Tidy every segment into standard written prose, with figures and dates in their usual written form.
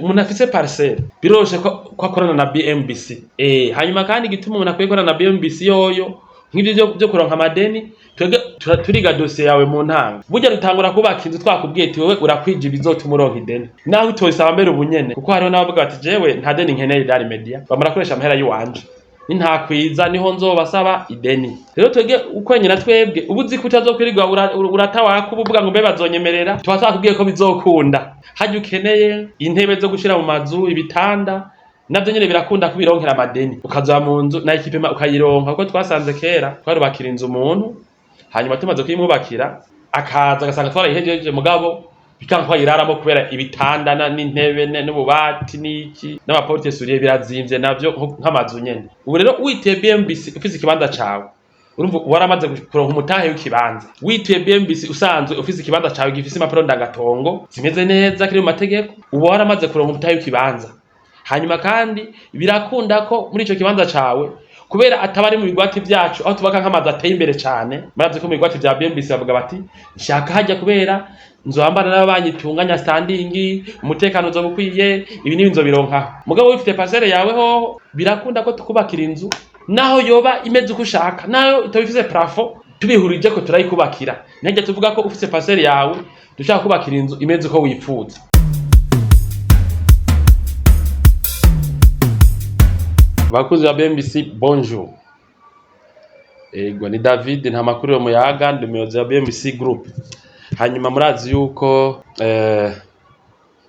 Umuntu afise parcelle biroroshe ko akorana na BMBC. Hanyuma kandi igituma umuntu akwiye gukorana na BMBC yoyo nk'ivyo vyo kuronka amadeni, twebwe turiga dosiye yawe mu ntango. Burya dutangura kubaka inzu twakubwiye ati wewe urakwije ibizotuma uronka ideni, naho utosaba mbere ubunyene, kuko hariho n'abavuga bati jewe nta deni nkeneye dari media, bamurakoresha amahera yiwanje, nintakwiza niho nzobasaba ideni. Rero twebwe ukwenyina twebwe ubu uzi ko utazokwirirwa urata waka uba uvuga ngo mbe bazonyemerera, tuba twakubwiye ko bizokunda. Harya ukeneye intebe zo gushira mu mazu, ibitanda, navyo nyene birakunda kubironkera amadeni, ukazoba mu nzu na équipement ukayironka, kuko twasanze kera twarubakira inzu umuntu, hanyuma tumaze kuyimwubakira akaza agasanga twarayihejeje, mugabo bikanka ko ayiraramo kubera ibitanda n'intebe n'ububati n'iki n'ama porte-souliers birazimvye navyo nk'amazu nyene. Ubu rero wituye BMBC ufise ikibanza cawe, urumva waramaze kuronka umutahe w'ikibanza. Wituye BMBC usanzwe ufise ikibanza cawe gifise impapuro ndangatongo zimeze neza, kiri mu mategeko, uba waramaze kuronka umutahe w'ikibanza. Hanyuma kandi birakunda ko muri ico kibanza cawe, kubera ataba ari mu bigwati vyacu aho tubaka nk'amazu ateye imbere cane, murazi ko mu bigwati vya BMBC bavuga bati nshaka hajya kubera nzohambana n'ababanyi tunganya standing, umutekano uzoba ukwiye, ibi n'ibi nzobironkaho. Mugabo wifite parcelle yawe hoho birakunda ko tukubakira inzu naho yoba imeze uko ushaka, naho itaba ifise plafond, tubihurije ko turayikubakira. Ntihajya tuvuga ko ufise parcelle yawe dushaka kubakira inzu imeze uko wifuza. Bakunzi ba BMBC, bonjour. Ego, ni David nta makuru yo muyaga, ndi umuyobozi wa BMBC Group. Hanyuma murazi yuko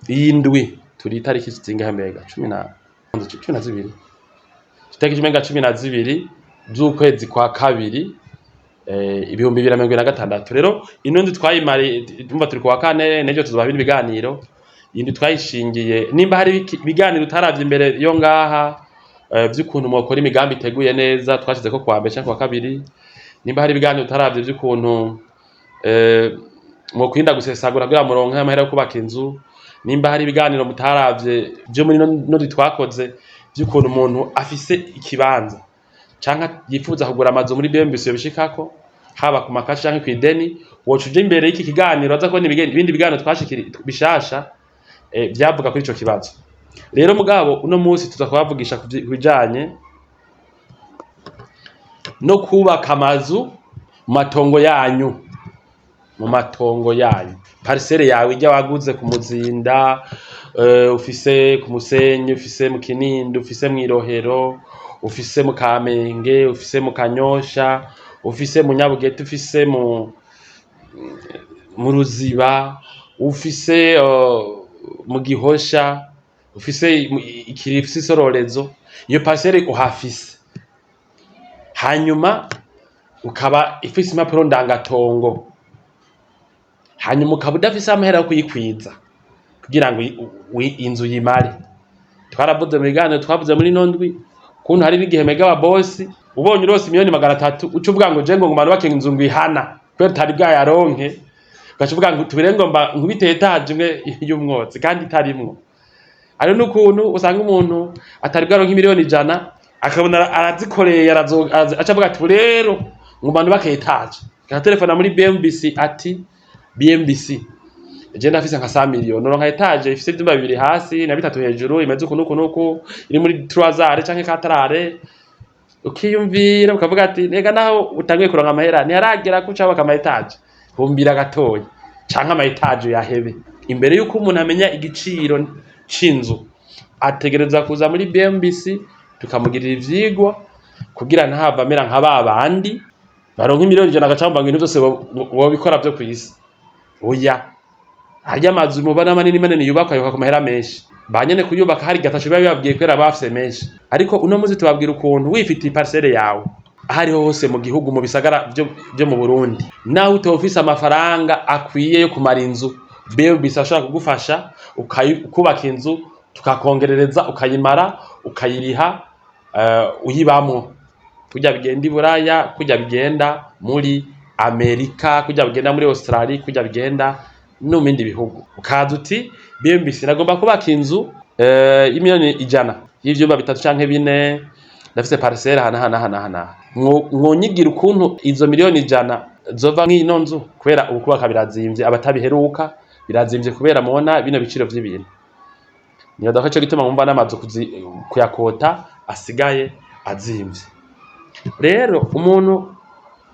iyi ndwi turi itariki zingahe mbega? 12, itariki umenga 12 z'ukwezi kwa kabiri 2026. Rero ino ndwi twayimariye, tumva turi kuwa kane, n'ejo tuzobaha ibindi biganiro. Iyi ndwi twayishingiye, nimba hari ibiganiro utaravye imbere yo ngaha vy'ukuntu mwokora imigambi iteguye neza, twashizeko kuwa mbere canke kuwa kabiri, nimba hari ibiganiro utaravye vy'ukuntu mwokwirinda gusesagura kugira muronke amahera yo kubaka inzu, nimba hari ibiganiro mutaravye vyo muri ino ndwi twakoze vy'ukuntu umuntu afise ikibanza canke yifuza kugura amazu muri BMBC yobishikako, haba ku makashi canke kw'ideni, woca uja imbere y'iki kiganiro aza kubona ibindi biganiro twashikiri bishasha vyavuga kuri ico kibazo. Rero mugabo uno musi tuza kubavugisha ku bijanye no kubaka amazu mu matongo yanyu, mu matongo yanyu, parcelle yawe ijya waguze ku Muzinda, ufise ku Musenyi, ufise mu Kinindo, ufise mw'Irohero, ufise mu Kamenge, ufise mu Kanyosha, ufise mu Nyabugete, ufise mu Ruziba, ufise mu Gihosha, ufise ikiri, ufise Isororezo, iyo parcelle uhafise, hanyuma ukaba ifise impapuro ndangatongo, hanyuma ukaba udafise amahera yo kuyikwiza kugira ngo inzu yimare. Twaravuze mu biganiro twavuze muri ino ndwi ukuntu hari n'igihe mega wa bosi ubonye urose miliyoni 300, uca uvuga ngo je ngo nguma nubake inzu ngo ihana kubera utari bwayaronke, ugaca uvuga ngo tubire ngo mba nkubite étage imwe y'umwotsi kandi itarimwo. Hari n'ukuntu usanga umuntu atari bwaronke miliyoni 100, akabona arazikoreye, aca avuga ati rero nguma nubake étage, agatelefona muri BMBC ati BMBC, je ndafise nka 100 millions, noronka étage ifise ivyumba bibiri hasi na bitatu hejuru, imeze uku nuku nuku, iri muri 3 arts canke 4 arts. Ukiyumvira ukavuga ati nega naho utanguye kuronka amahera ntiharagera ko uca wubaka ama étage, humbira gatoya canke ama étage yahebe. Imbere yuko umuntu amenya igiciro c'inzu, ategereza kuza muri BMBC tukamugirira ivyigwa kugira ntahava amera nka ba bandi baronka miliyoni 100 agaca bumva ngo ibintu vyose bobikora vyo kw'isi. Oya, harya amazu mubona manini manini yubakwa, yubakwa ku mahera menshi. Ba nyene kuyubaka hari gataco biba bibabwiye kubera bafise menshi. Ariko uno musi tubabwira ukuntu wifitiye parcelle yawe ahariho hose mu gihugu, mu bisagara vyo mu Burundi, naho utoba ufise amafaranga akwiye yo kumara inzu, BMBC ashobora kugufasha ukubaka inzu, tukakongerereza, ukayimara, ukayiriha uyibamwo, kurya bigenda i Buraya, kurya bigenda muri Amerika, kurya bigenda muri Australia, kurya bigenda no mu bindi bihugu. Ukaza uti BMBC, nagomba kubaka inzu y'imiliyoni 100 y'ivyumba bitatu canke bine, ndafise parcelle aha n'aha n'aha n'aha n'aha, mwonyigira ukuntu izo miliyoni 100 zova mw'ino nzu, kubera ubu kubaka birazimvye, abatabiheruka birazimvye kubera mubona bino biciro vy'ibintu. Nibaza ko ico gituma mwumva n'amazu kuyakota asigaye azimvye. Rero umuntu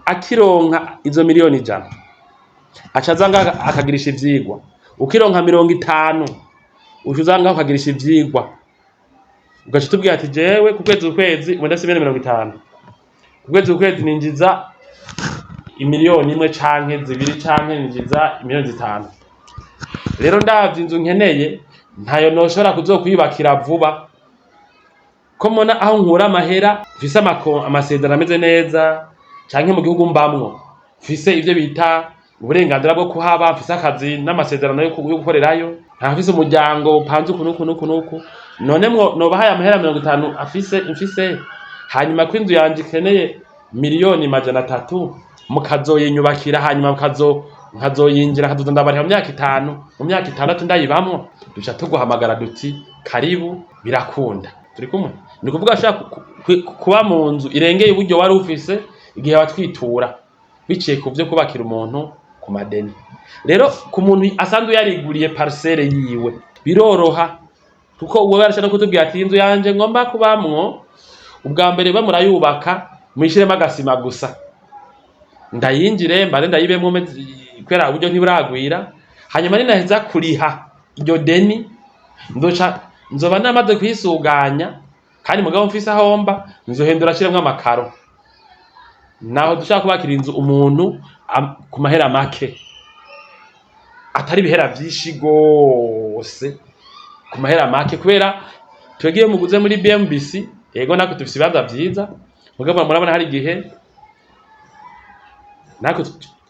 akironka izo 100 miliyoni aca aza ngaha akagirisha ivyigwa. Ukironka 50 uca uza ngaha ukagirisha ivyigwa, ugaca utubwira ati: "Jewe ku kwezi ku kwezi ubu ndafise 50 miliyoni, ku kwezi ku kwezi ninjiza 1 miliyoni canke 2 canke ninjiza 5 miliyoni. Rero ndavye inzu nkeneye, ntayo noshobora kuzokwiyubakira vuba, ko mbona aho nkura amahera mfise amasezerano ameze neza, canke mu gihugu mbamwo mfise ivyo bita uburenganzira bwo kuhaba, mfise akazi n'amasezerano yo gukorerayo, nkaba mfise umuryango upanze uku n'uku n'uku n'uku. None mwo nobahaye amahera 50 afise mfise, hanyuma ko inzu yanje ikeneye 300 miliyoni mukazoyinyubakira, hanyuma nkazoyinjira, nkazoza ndabariha mu myaka 5, mu myaka 6 ndayibamwo?" Duca tuguhamagara duti: "Karibu, birakunda." Turi kumwe? Ni ukuvuga ashaka kuba mu nzu irengeye uburyo wari ufise igihe watwitura, biciye ku vyo kubakira umuntu ku madeni. Rero ku muntu asanzwe yariguriye parcelle yiwe biroroha, kuko uwo yarashaka no kutubwira ati: "Inzu yanje ngomba kubamwo, ubwa mbere bamurayubaka muyishiremo agasima gusa, ndayinjire mbanze ndayibemwo kubera uburyo ntiburagwira. Hanyuma ninaheza kuriha iryo deni, nzoca nzoba namaze kwisuganya, kandi mugabo mfise aho mba, nzohindura ashiremwo amakaro." Naho dushaka kubakira inzu umuntu ku mahera make, atari ibihera vyinshi gose, ku mahera make, kubera twebwe iyo muguze muri BMBC, yego natwe dufise ibibanza vyiza, mugabo murabona hari igihe natwe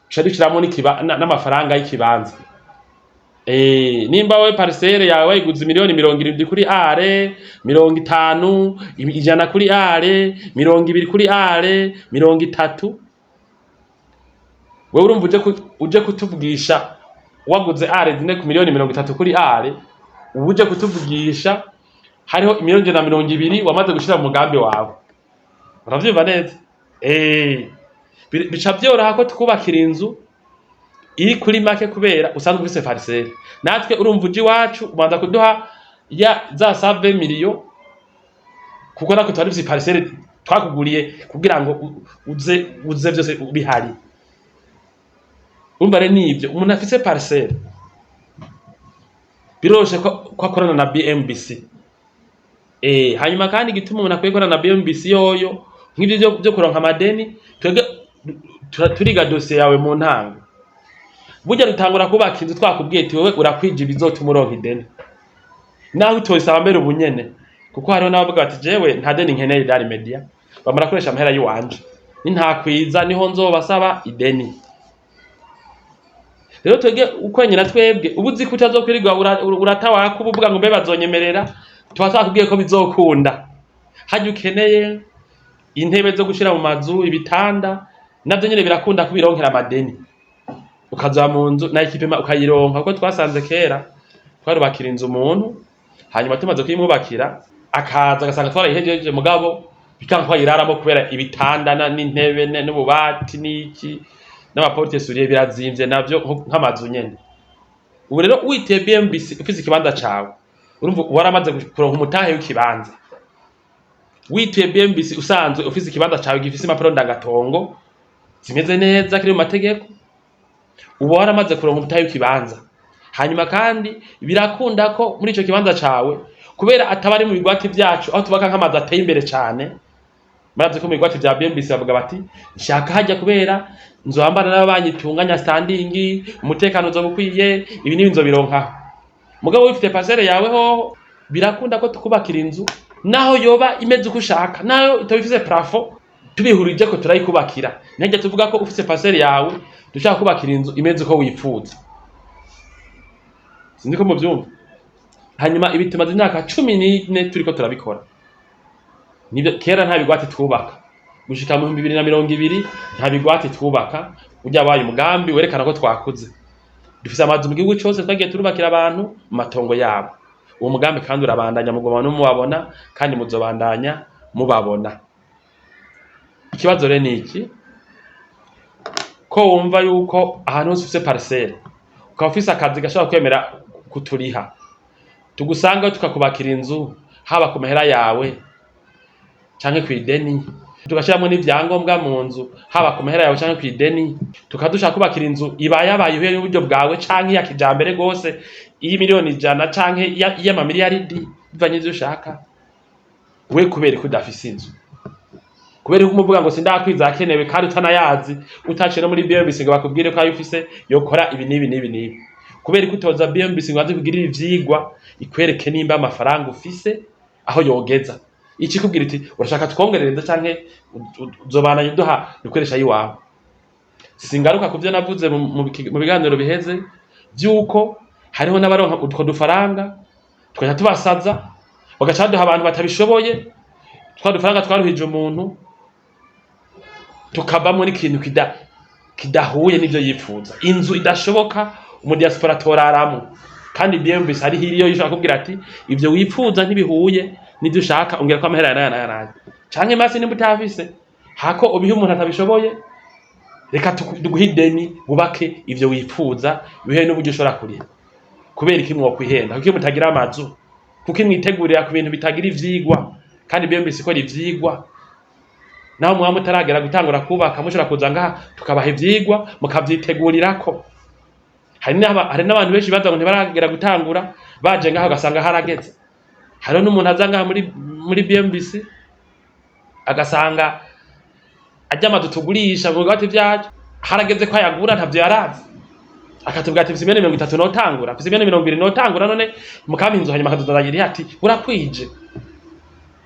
tuca dushiramwo n'amafaranga y'ikibanza. Nimba wewe parcelle yawe wayiguze 70 miliyoni kuri are, 50, 100 kuri are, 20 kuri are, 30, wewe urumva uje kutuvugisha waguze are 4 ku 30 miliyoni kuri are, uba uje kutuvugisha hariho 120 miliyoni wamaze gushira mu mugambi wawe. Uravyumva neza? Bica vyoroha ko twubakira inzu iri kuri make kubera usanzwe ufise parcelle. Natwe urumva uje iwacu ubanza kuduha ya za 120 miliyo, kuko natwe twari dufise parcelle twakuguriye kugira ngo uze vyose bihari. Urumva rero nivyo, umuntu afise parcelle biroroshe ko akorana na BMBC. Hanyuma kandi igituma umuntu akwiye gukorana na BMBC yoyo nk'ivyo vyo kuronka amadeni, twebwe turiga dosiye yawe mu ntango. Burya dutangura kubaka inzu twakubwiye ati: "Wewe urakwije ibizotuma uronka ideni," naho utosaba mbere ubunyene, kuko hariho n'abavuga bati: "Jewe nta deni nkeneye dari media, bamara amahera yiwanje, nintakwiza niho nzobasaba ideni." Rero twebwe ukwenyina, twebwe uba uzi ko utazokwirirwa urata waka uba uvuga ngo: "Mbe bazonyemerera?" Tuba twakubwiye ko bizokunda. Harya ukeneye intebe zo gushira mu mazu, ibitanda, navyo nyene birakunda kubironkera amadeni, ukaza mu nzu na équipement ukayironka, kuko twasanze kera twarubakira inzu umuntu, hanyuma tumaze kuyimwubakira akaza agasanga twarayihejeje, mugabo bikanka ko ayiraramo kubera ibitanda n'intebe n'ububati n'iki n'ama porte-souliers birazimvye navyo nk'amazu nyene. Ubu rero witeye BMBC ufise ikibanza cawe, urumva waramaze kuronka umutahe w'ikibanza. Wituye BMBC usanzwe ufise ikibanza cawe gifise impapuro ndangatongo zimeze neza, kiri mu mategeko, uba waramaze kuronka umutahe w'ikibanza. Hanyuma kandi birakunda ko muri ico kibanza cawe, kubera ataba ari mu bigwati vyacu aho tubaka nk'amazu ateye imbere cane, murazi ko mu bigwati vya BMBC bavuga bati: "Nshaka hajya kubera nzohambana n'ababanyi, tunganya standing, umutekano uzoba ukwiye, ibi n'ibi nzobironkaho." Mugabo wifite parcelle yawe hoho birakunda ko tukubakira inzu, naho yoba imeze uko ushaka, naho itaba ifise plafond, tubihurije ko turayikubakira. Ntijya tuvuga ko ufise parcelle yawe dushaka kubakira inzu imeze uko wifuza. Sinzi ko muvyumva. Hanyuma ibi tumaze imyaka 14 turiko turabikora. Nivyo, kera nta bigwati twubaka. Gushika mu 2020 nta bigwati twubaka. Urya wabaye umugambi werekana ko twakuze, dufise amazu mu gihugu cose twagiye turubakira abantu mu matongo yabo. Uwo mugambi kandi urabandanya, muguma no mubabona kandi muzobandanya mubabona. Ikibazo rero ni iki: ko wumva yuko ahantu hose ufise parcelle, ukaba ufise akazi gashobora kwemera kuturiha. Tugusangaho tukakubakira inzu, haba ku mahera yawe canke kw'ideni, tugashiramwo n'ivyangombwa mu nzu, haba ku mahera yawe canke kw'ideni, tukaba dushaka kubakira inzu ibayabaye ihuye n'uburyo bwawe canke iya kijambere gose, iy'imiliyoni 100 canke iy'amamiliyaridi, bivanye n'ivyo ushaka. We kubera ko udafise inzu, kubera ko umuvuga ngo sindakwiza akenewe kandi utanayazi, utaciye no muri BMBC ngo bakubwire ko ayo ufise yokora ibi n'ibi n'ibi n'ibi, kubera ko utoza BMBC ngo aze kugirira ivyigwa ikwereke nimba amafaranga ufise aho yogeza, ikikubwira iti urashaka twongerereza canke uzobandanya uduha dukoresha ayiwawe. Singaruka kuvyo navuze mu biganiro biheze vy'uko hariho n'abaronka utwo dufaranga tugaca tubasaza, bagaca baduha abantu batabishoboye. Twa dufaranga twaruhije umuntu tukavamwo n'ikintu kidahuye n'ivyo yipfuza, inzu idashoboka umudiaspora atoraramwo, kandi BMBC hariho iriyo ishobora kubwira ati ivyo wipfuza ntibihuye n'ivyo ushaka, ongera ko amahera aya n'aya n'aya, canke masi nimba utafise hako ubihe umuntu atabishoboye, reka tuguhe ideni wubake ivyo wipfuza bihuye n'uburyo ushobora kuriha. Kubera iki mwokwihenda? Kuki mutagira amazu? Kuki mwitegurira ku bintu bitagira ivyigwa kandi BMBC ikora ivyigwa? Naho mwaba mutaragera gutangura kubaka, mushobora kuza ngaha tukabaha ivyigwa mukavyiteguririrako. Hari n'abantu benshi baza ngo ntibaragera gutangura, baje ngaha ugasanga harageze. Hariho n'umuntu aza ngaha muri BMBC agasanga arya amazu tugurisha mu bigwati vyacu harageze ko ayagura, ntavyo yarazi, akatubwira ati mfise miliyoni 30 notangura, mfise miliyoni 20 notangura, none mukampa inzu, hanyuma akatuzanira ati urakwije.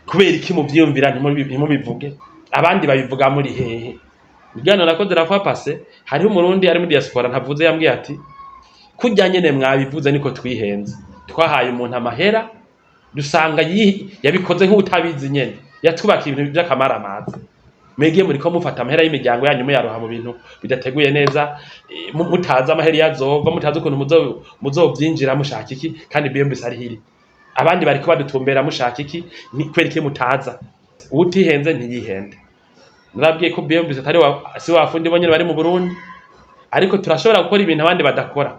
Kubera iki muvyiyumvira ntimubivuge? Abandi babivuga muri hehe? Ibiganiro nakoze la fois passée, hariho umurundi ari muri diaspora ntavuze yambwiye ati kurya nyene mwabivuze niko twihenze, twahaye umuntu amahera dusanga yabikoze nk'utabizi nyene, yatwubakiye ibintu vy'akamaramaza. Mwebwe muriko mufata amahera y'imiryango yanyu muyaroha mu bintu bidateguye neza, mutazi amahera iyo azova, mutazi ukuntu muzovyinjira, mushaka iki kandi BMBC ari hiri? Abandi bariko badutumbera, mushaka iki? Ni kubera iki mutaza? Uwutihenze ntiyihende. Narabwiye ko BMBC atari wa, si wafundi bonyene bari mu Burundi, ariko turashobora gukora ibintu abandi badakora.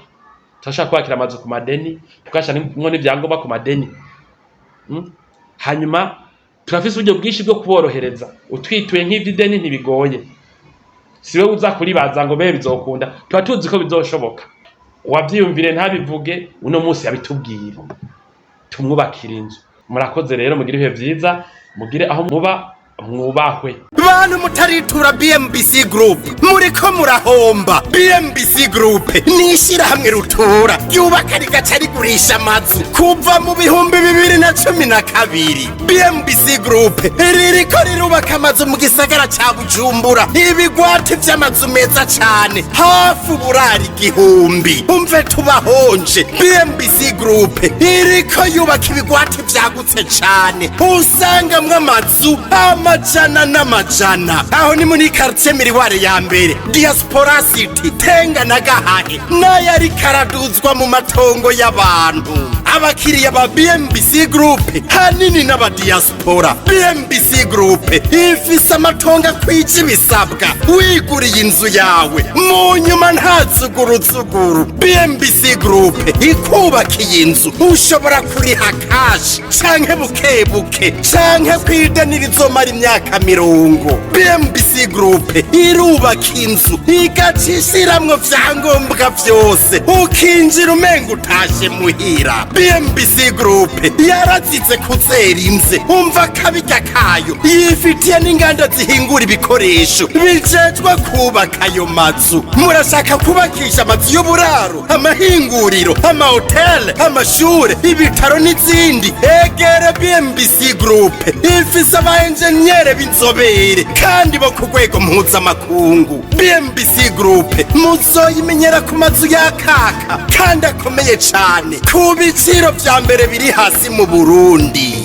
Turashobora kubakira amazu ku madeni, tugashiramwo n'ivyangombwa ku madeni. Hanyuma turafise uburyo bwinshi bwo kuborohereza. Utwituye nk'ivy'ideni ntibigoye, siwe uza kuribaza ngo be bizokunda, tuba tuzi ko bizoshoboka. Uwavyiyumvire ntabivuge, uno munsi yabitubwira, tumwubakira inzu. Murakoze rero, mugire ibihe vyiza, mugire aho muba mwubahwe. Bantu mutaritura BMBC Group, muriko murahomba. BMBC Group ni ishyirahamwe rutura ryubaka rigaca rigurisha amazu kuva mu 2012. BMBC Group ririko rirubaka amazu mu gisagara ca Bujumbura, ibigwati vy'amazu meza cane, hafi uburari 1000. Umve tubahonje, BMBC Group iriko yubaka ibigwati vyagutse cane, usangamwo amazu amajana n'amajana. Aho ni muri quartier Miriware ya mbere, Diaspora City, Tenga na Gahahe, n'ayo ariko araduzwa mu matongo y'abantu. Abakiriya ba BMBC Group hanini n'abadiaspora. BMBC Group ifise amatongo akwije ibisabwa, wiguriye inzu yawe mu nyuma nta zuguruzuguru. BMBC Group ikubakiye inzu, ushobora kuriha cash canke buke buke canke kwideni rizomara imyaka 50. BMBC Group irubaka inzu igaca ishiramwo vyangombwa vyose, ukinjira umenga utashe muhira. BMBC Group yarazize kuzera inze, umva akabirya kayo, yifitiye n'inganda zihingura ibikoresho bijejwe kubaka ayo mazu. Murashaka kubakisha amazu y'uburaro, amahinguriro, amahoteli, amashure, ibitaro n'izindi? Egere BMBC Group, ifise aba enjeniyere b'inzobere kandi bo ku rwego mpuzamakungu. BMBC Group muzoyimenyera ku mazu yakaka kandi akomeye cane ku biciro vya mbere biri hasi mu Burundi.